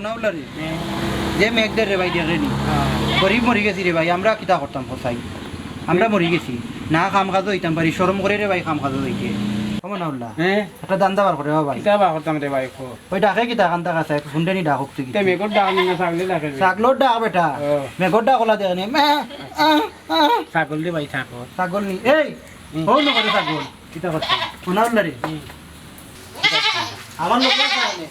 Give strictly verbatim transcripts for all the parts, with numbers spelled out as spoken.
নাউল্লা রে, হ্যাঁ। যে মেঘ দের রে ভাই, দেখরে নি। হ্যাঁ। গরিব মরি গেছি রে ভাই, আমরা কিতা করতাম কও চাই? আমরা মরি গেছি। না কাম কাজো যাইতাম পারি, শরম করে রে ভাই কাম কাজো যাইতে। ও মনাউল্লা, হ্যাঁ। একটা ধান্দা বার করে ও ভাই। কিতা বার করতাম রে ভাই, কও। ওই ডাকে কিতা কান্দা কাছে, হুনতে নি ডাক উঠতে কিতা? তে মেঘর ডাক নি না, ছাগলর ডাক রে। ছাগলর ডাক বেটা। ও। মেঘর ডাক ওলা দেখরে নি। মে, আ, আ। ছাগল রে ভাই, ছাগল। ছাগল নি। এই, হুম। হো না করে ছাগল। কিতা করতাম? মনাউল্লা রে। হুম। আমার লোক আছে মানে।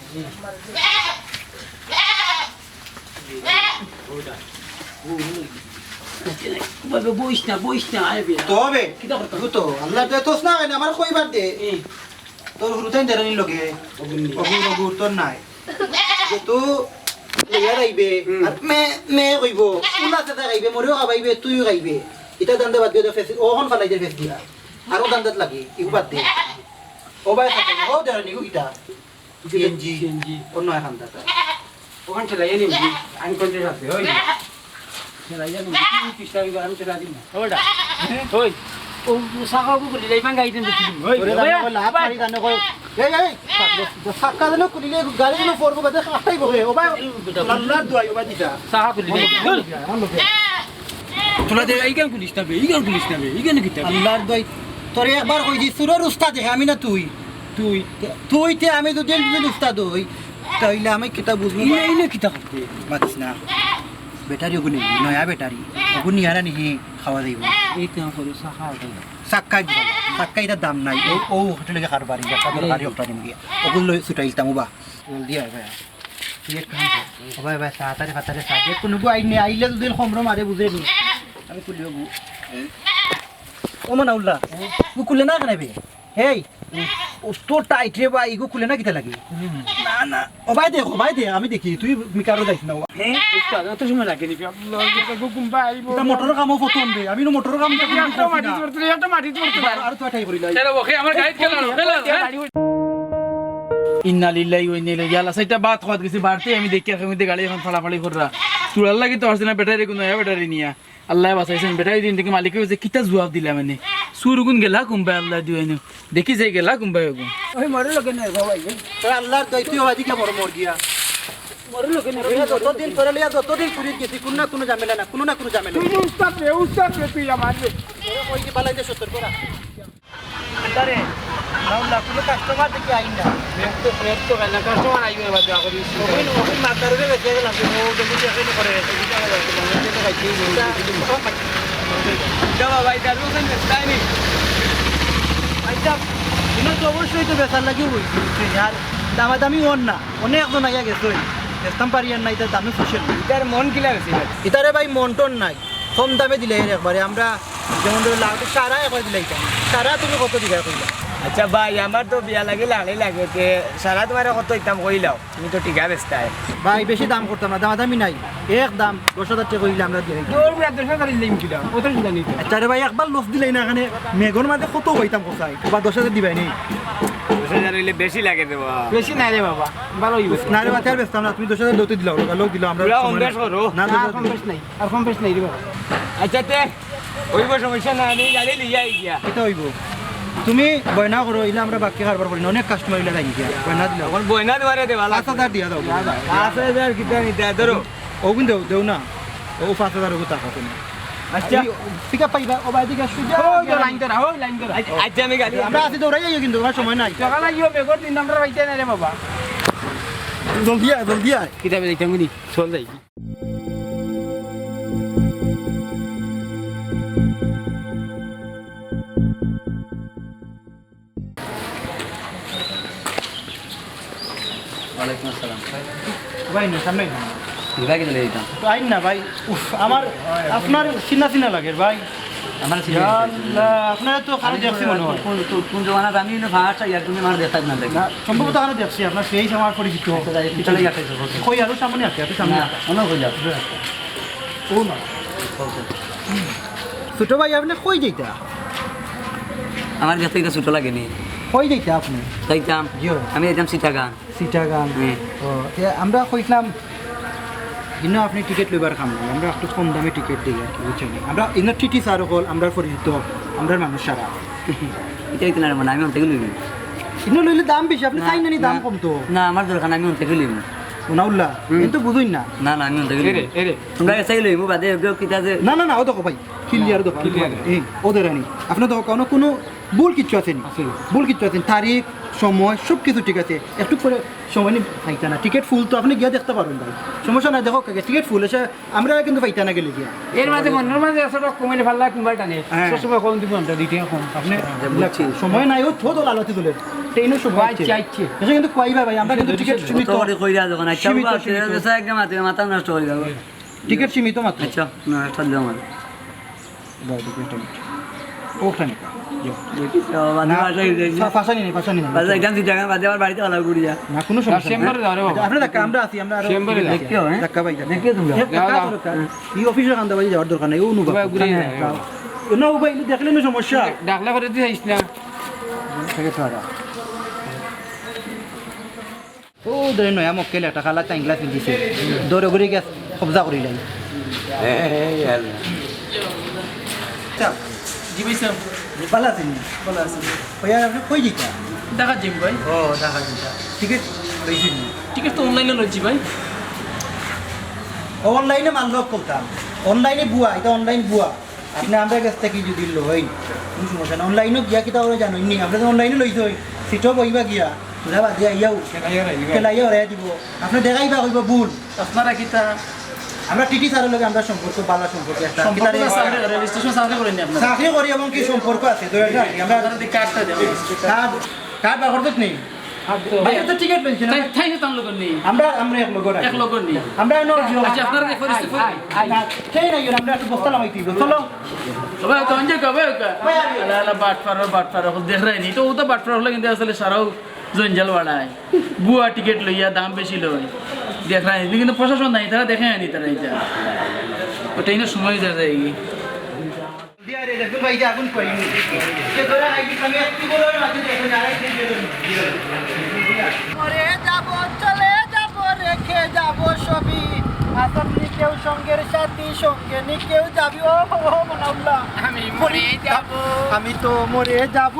বাবা, বইস না, বইস না, আয় বে। তো হবে। কিতা করতাম? তো আল্লাহ দে তোস না, আমার কইবার দে। এই। তোর হুরুতাইন দেরানির লগে। অগুর নি। অগুর, অগুর, তোর নাই। যে তো লইয়া আইবে, হুম। আর মে, মে কইবো, উল্লা সাদা খাইবে, মরেও খাবাইবে, তুইও খাইবে। ইটা ধান্দা বাদ দিয়া দে, ফেস, ওখান ফালাই দে ফেস দিয়া। আরো ধান্দাত লাগে, ইগু বাদ দে। ও ভাই, থাকে না, ও দেরানি, ইগু কিতা? সিএনজি। সিএনজি। অন্য এক ধান্দা তার। ওখান ঠেলাইয়া নিবি, আনকনসিয়াস আছে, ওই। ঠেলাইয়া নিবি, তুই চেষ্টা করিস, আমি ঠেলা দিমু। ওটা। ওই। ও, ও, সাকা ওগু খুলি, এই ভাঙ্গা আইটেম দেখি। ওই, তোরে ওই, জানো, ওই, লাত ওই। মারি জানো, কই। এই, এই, সাক্কা জানো খুলিলে, গাড়ি জানো পড়বো, বাদে আটাই বহে। ও ভাই, এই বেটা, আল্লাহর দোয়াই, ও ভাই দিতা। সাকা খুলি, ভাই। তোরা দে, এইখান খুলিস না বে, এইখান খুলিস না বে, এইখান কিতা বে? আল্লাহর দোয়াই, তোরে একবার কইছি, চুরর উস্তাদ হে, আমি না তুই। তুই। তুই তে আমি যদি একজন উস্তাদ হই, তাইলে আমি কিতা বুঝবো? ইলে, ইলে কিতা করবে? মাতিস না। ব্যাটারি ওগুন নিবি, নয়া ব্যাটারি। ওগুন নিয়ারা নিহি খাওয়া যাইব। এই তো আমার সাকা আছে। সাক্কা দিবা। সাক্কা ইটার দাম নাই। ও, ও, হোটেলে গিয়া কারবারি, একটা দরকারি একটা নিমু গিয়া। ওগুন লই ছুটাইলতাম, ওবা। জলদি আয় ভাই। তুই এক কাম কর। ও ভাই, ভাই, তাড়াতাড়ি, তাড়াতাড়ি, তাড়াতাড়ি। কোনো গো আইনে, আইলে যদি কমরো মারে বুঝে নি। আমি খুলি ওগু। ও মনাউল্লা, ও খুলে না কেনে বে? হেই, ও তো টাইট রে ভাই, ইগু খুলে না কিতা লাগি? না, না। ও ভাই দে, ও ভাই দে, আমি দেখি, তুই মিকারো যাইস না। হ্যাঁ? উস্তাদ, অত সময় লাগে নি? আল্লাহ, এটা ঘুম পাই আইবো। এটা মোটর কামও ফতন দে, আমি না মোটর কাম এটা কোনো একটা করছি মাটি না। ধরতে, একটা মাটি ধরতে পারে। আর তো এটাই করি লাই। চলো, ওকে, আমার গাইড গেল, গেল, হ্যাঁ? ইন্না লিল্লাহি ওয়া ইন্না ইলাইহি রাজিউন। আল্লাহ, সেটা বাদ খোয়াত গেছি বাড়তে, আমি দেখি এখন গাড়ি এখন ফালাফালি কররা। চুড়ার লাগি তো আসছে না, ব্যাটারি কোনো নয়া ব্যাটারি নিয়া। আল্লায় বাঁচাইছইন, বেটায় দিন দেখি মালিকে কইছে, কিতা জুয়াব দিলাম এনে? চুরগুন গেলা কুনবায় আল্লায় দিও এনে। দেখি যাই গেলা কুনবায় ওগু। ওই মরে লোকে নয় বাবা, এই। তোর আল্লাহর দয়, তুই ওদিকে মর, মর গিয়া। মরে লোকে নয়। তোরা যতদিন, তোরা লইয়া যতদিন চুরিত গেছি, কুনু না কুনু ঝামেলা না, কুনু না কুনু ঝামেলা। তুই যে উস্তাদ রে, উস্তাদ রে তুই আমার রে। তোরা কই কি বালাই দে সত্তর করা? আরে, রাহুল, কুনু কাস্টমার দেখি আইন না। ফের তো, ফের তো গেল না, কাস্টমার আইবে এবার, দোয়া করি। ওখানে, ওখানে মাতার উপরে বেঁচে গেলাম, ও দেখি যে এখানে করে, এটা, এটা ভাই, দারু ওখানে বেচতায় নি। আচ্ছা, ইনো তো অবশ্যই তো বেচার লাগিও বইছি, বুঝছো? আর দামাদামি ওর না, অনেকজন আইয়া গেছে, বেচতাম পারি আর না, ইতার দামে খুশি না। ইতার মন কিলা বেশি লাগে? ইতারে ভাই মন টন নাই, কম দামে দিলে এর একবারে, আমরা যেমন ধরো লাউটা সারা একবার দিলাইতাম। সারা তুমি কত দিবা কইলা? আচ্ছা ভাই, আমার তো বিয়া লাগে, লাড়ি লাগে, তে সারা তোমারে কত দিতাম কইলাও, তুমি তো টিকা বেচতায়। ভাই, বেশি দাম করতাম না, দামাদামি নাই, এক দাম দশ হাজার টেকা কইলে আমরা দিয়ে দিতাম। দৌড় মিয়া, দশ হাজার দিলাম কিনা, অত চিন্তা নেই তো। আচ্ছা রে ভাই, একবার লস দিলাই না, এখানে মেঘর মাঝে কত পাইতাম কোথায়, বা দশ হাজার দিবায় নি? দশ হাজার অইলে বেশি লাগে রে বাবা। বেশি নাই রে বাবা, বারো অইবো। না রে বাবা, আর বেচতাম না, তুমি দশ হাজার লতে দিলাও, লোক দিলাও, আমরা পুরা কম সময় বেশ নাই। করো। না, না, দশ হাজার কম দিলাও। বেশ নাই। আর কম বেশ নাই রে বাবা। আচ্ছা, তে অইবো, সমস্যা নাই, আমি গাড়ি লইয়া আই গিয়া। কিতা অইবো? তুমি বয়না করো, ইলা আমরা বাকি কারবার করি না, অনেক কাস্টমার ইলা যাই গিয়া। বয়না দিলাও। এখন বয়না দেওয়ারে দেওয়া লাগবে। পাঁচ হাজার দিয়া দাও। পাঁচ হাজার কিতা নিতা, ধরো। ওগুন দেও, দেও না। ও পাঁচ হাজার ওগু টাকা তুমি। আচ্ছা। এই, পিক আপ পাইবা, ও ভাই দিকে সুজা। ওই তো লাইন ধরা, ওই লাইন ধরা। আচ্ছা, আচ্ছা, আমি গাড়ি। আমরা আছি, দৌড়াই যাইও কিন্তু, আমার সময় নাই। সকালে আইও, বেগর তিন নম্বর বাইতে নাই রে বাবা। জলদি আয়, জলদি আয়। কিতা বেলাইতাম নি? চল যাই। ওয়ালাইকুম আসসালাম। ভাই, না, সামনে আইন না। ভাই, কিন্তু লেট হইতাম। তো আইন না, ভাই। উফ, আমার আপনার চিনা চিনা লাগে, ভাই। আমার চিনা ইয়া লাগে। আল্লাহ, আপনারে তো কারো আমি দেখছি মনে হয়। কোন, কোন, কোন জমানাত আমি ইনো ফার্স্ট ইয়ার তুমি আমার দেখা না দেখি। না, সম্ভবত কারো দেখছি, আপনার ফেস আমার পরিচিত। আচ্ছা, যাই, পিছনে গিয়ে একটা কই আরো সামনে আছে, এত সামনে না, আছে। মনে হইল। ও না। ছোট ভাই, আপনি কই যাইতা? আমার কাছে এটা ছোট লাগেনি। কই যাইতা আপনি? যাইতাম। জি, অয়। আমি যাইতাম চিটাগাং। চিটাগাং। হুম। ও, তে আমরা কইছিলাম, ইনো আপনি টিকিট লইবার কাম নাই, আমরা একটু কম দামে টিকিট দেই আর কি, বুঝছেন? আমরা ইনো টিটি স্যার অকল, আমরা পরিচিত, আমরা মানুষ সারা। এটা হইতে না, মানে, আমি অন্তে লইব। ইনো লইলে দাম বেশি, আপনি না, চাইন না নি দাম না, কম তো। না, আমার দরকার না, আমি অন্তে লইব। নাউল্লা, হুম। কিন্তু বুঝুন না। না, না, আমি অন্তত এরে, এরে। তোমরা এসাই লইমু বাদে, ওগুলো কিতা যে না, না, না, ও দেখো ভাই, ক্লিয়ার দেখো, ক্লিয়ার। এই, ওদের আনি। আপনি দেখো, কোনো, কোনো ভুল কিচ্ছু আছে নি? আছে নি। ভুল কিচ্ছু আছে নি। তারিখ, সময়, সব কিছু ঠিক আছে। একটু পরে সময় নি পাইতা না। টিকিট ফুল তো আপনি গিয়া দেখতে পারবেন ভাই। সমস্যা নাই, দেখো, টিকিট ফুল এসে আমরা কিন্তু পাইতা না গেলে গিয়া। এর মাঝে মনের মাঝে আছে, ওটা কমেডি ফাল্লা কিংবা টানে। হ্যাঁ। সবসময় কম দিব আমরা, দ্বিতীয় কম। আপনি আচ্ছা, বুঝছি। সময় নাই, ও ছোট লালতি তুলে। ট্রেনও সব ও, আছে। আচ্ছা, আচ্ছা। এসে কিন্তু কইবা ভাই, আমরা কিন্তু টিকিট সীমিত। কত করে কইরা যখন, আচ্ছা, সীমিত, বাবা, সীমিত। আছে, একদম আছে, মাথা নষ্ট হয়ে যাবে। টিকিট সীমিত মাত্র। আচ্ছা, না, একটা দিলাম আর। দাও, দেখি একটা মিনিট। ওখানে। যাও। দেখি, তো, বাদে না, বাসায় যাই। ফা-, ফাঁসানি নেই, ফাঁসানি নেই। বাদে একদম দুই টাকা বাদে আবার বাড়িতে ভালো ঘুরি যা। না, কোনো সমস্যা নাই। চেম্বারে যাও রে বাবা। আচ্ছা, আপনি ধাক্কা, আমরা আছি, আমরা আরো দেখি, হ্যাঁ? দেখি, হ্যাঁ? ধাক্কা পাই, ধাক্কা। দেখি তুমি। এ, যাও, ধাক্কা যাও। দরকার। এই অফিসের কান্দা বাড়ি যাওয়ার দরকার নাই, ও অনুভব। সবাই ঘুরে হ্যাঁ, যাও। যাও। না, ও ভাই, দেখলে না সমস্যা। ডাকলা করে দিস না। থেকে তো আর। ও, ধরে নয়া মক্কেল একটা কালা টাইংলা পিন্ধিছে। দৌড়ে ঘুরে গেছে, কবজা করি নাই। এই আল্লাহ। আচ্ছা, জি ভাই সাহেব। ভালো আছেন? ভালো আছি। ভাইয়া, আপনি কই যেতা? ঢাকা যাইমু ভাই। ও, ঢাকা যেতা। টিকিট লইছেন নি? টিকিট তো অনলাইনে লইছি ভাই। অনলাইনে মাল লোক করতাম। অনলাইনে ভুয়া, এটা অনলাইন ভুয়া। আপনি আমরার গেছ থাকি যদি লইন, কোনো সমস্যা না। অনলাইনও গিয়া কিতা করে জানইন নি? আপনি তো অনলাইনে লইছইন, সিটও বইবা গিয়া, ওরা বাদে আইয়াও, খেলাইয়া ওরাই দিব। খেলাইয়া ওরাই দিব। আপনি দেখাইবা কইবা ভুল। আপনারা কিতা? আমরা টিটি স্যারের লগে আমরা সম্পর্ক, ভালো সম্পর্ক একটা। সম্পর্ক কিতা রে? আছে, আপনি রেল স্টেশন চাকরি করেন নি আপনারা? চাকরি করি এবং কি সম্পর্ক আছে, দুই একটা আর কি। আমরা আপনারা দি কার্ডটা দেন। কার্ড, কার্ড বার করতে নেই। ভাই, তো টিকিট লইছে না? তাই, তাই তো তার লগে নেই। আমরা, আমরা এক লগে রাখি। এক লগে নেই। আমরা এনে আচ্ছা, আপনারা কি পরিস্থিতি? I, I, I. না, সেই নাই, আমরা একটু বস্তা লাগাই দিব। চলো। ভাই, তো অঞ্জে কবে ওকে? ভাই, আমি আলা, আলা, বাটপার, বাটপার, এখন দেখ রায় নি। তো ও তো বাটপার হলে কিন্তু আসলে সারাও জঞ্জাল বাড়ায়। ভুয়া টিকিট লইয়া দাম বেশি লয়। দেখ রায় নি, কিন্তু প্রশাসন নাই, তারা দেখে আনি তারা এটা। ওটাই না সময় যা যায় কি। দিয়া রে, দেখুন ভাই, যে আগুন কই। সে ধরে আইডি আমি একটু করে মাঝে দেখুন, আর একটু দিয়ে দেবেন। মরে যাব, চলে যাব, রেখে যাব সবই। আসত নি কেউ সঙ্গের সাথী, সঙ্গে নি কেউ যাবি। ও, ও, মনাউল্লাহ। আমি মরে যাব। আমি তো মরে যাব।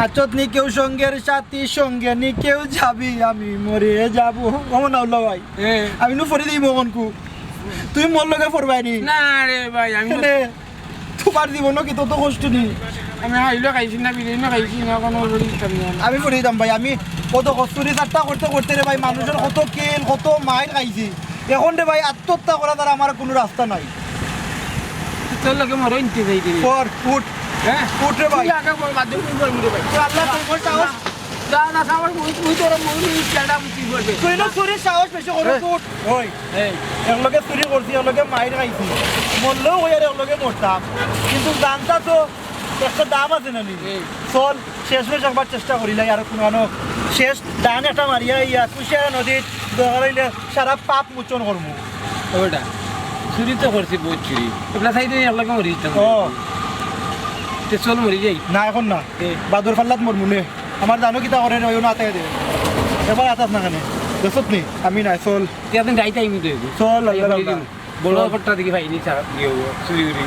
আসত নি কেউ সঙ্গের সাথী, সঙ্গে নি কেউ যাবি। আমি মরে যাব। ও, মনাউল্লাহ ভাই। হ্যাঁ। আমি নু ফরি দিই মগনকু। তুই মোর লগে ফরবাই নি। না রে ভাই, আমি কেনে? তোমার জীবনও কি তত কষ্ট নি? আমি হাইলো খাইছি না, বিরিয়ানি খাইছি না, কোনো করি দিতাম না। আমি করি দিতাম ভাই, আমি কত কষ্ট চুরি চারটা করতে করতে রে ভাই, মানুষের কত কেল, কত মাইর খাইছি। এখন রে ভাই, আত্মহত্যা করা ছাড়া আমার কোনো রাস্তা নাই। তোর লগে মরো ইনতে যাই দিবি। পর, উঠ। হ্যাঁ? উঠ রে ভাই। তুই আগে বল, বাদ দে, তুই বল, মুড়ে ভাই। তো আল্লাহ তোর সাহস না, না, সাহস, মুই, মুই তোর, মুই, মুই, চেহারা মুই, তুই বলবে। তুই না চুরির সাহস বেশি করো, এই। উঠ। ওই, এই। এক লগে চুরি করছি, এক লগে মাইর খাইছি। মরলেও ওই আর এক লগে মরতাম। কিন্তু জানতা তো একটা দাম আছে না নি? এই। চল, শেষ মেশ একবার চেষ্টা করি লাই, আর কোনো আনো। শেষ দান একটা মারিয়া ইয়া, কুশিয়ারা নদীর দরকার হইলে সারা পাপ মোচন করবো। ওটা। চুরি তো করছি, বহুত চুরি। এগুলা চাইতে এক লগে মরি দিতাম। ও। তে চল মরি যাই। না, এখন না। এ। বাদর ফাল্লাত মরমু নে। আমার জানো কিতা করে রে, ওই না আতে দে। এবার আতাস না কেনে? দেখছত নি? আমি নাই, চল। তুই এখন যাইতে আইবি তো এগু। চল, আল্লাহ এই আল্লাহ। বড় কট্টা দেখি ভাই, নি চা, ইয়ে, চুরি উরি।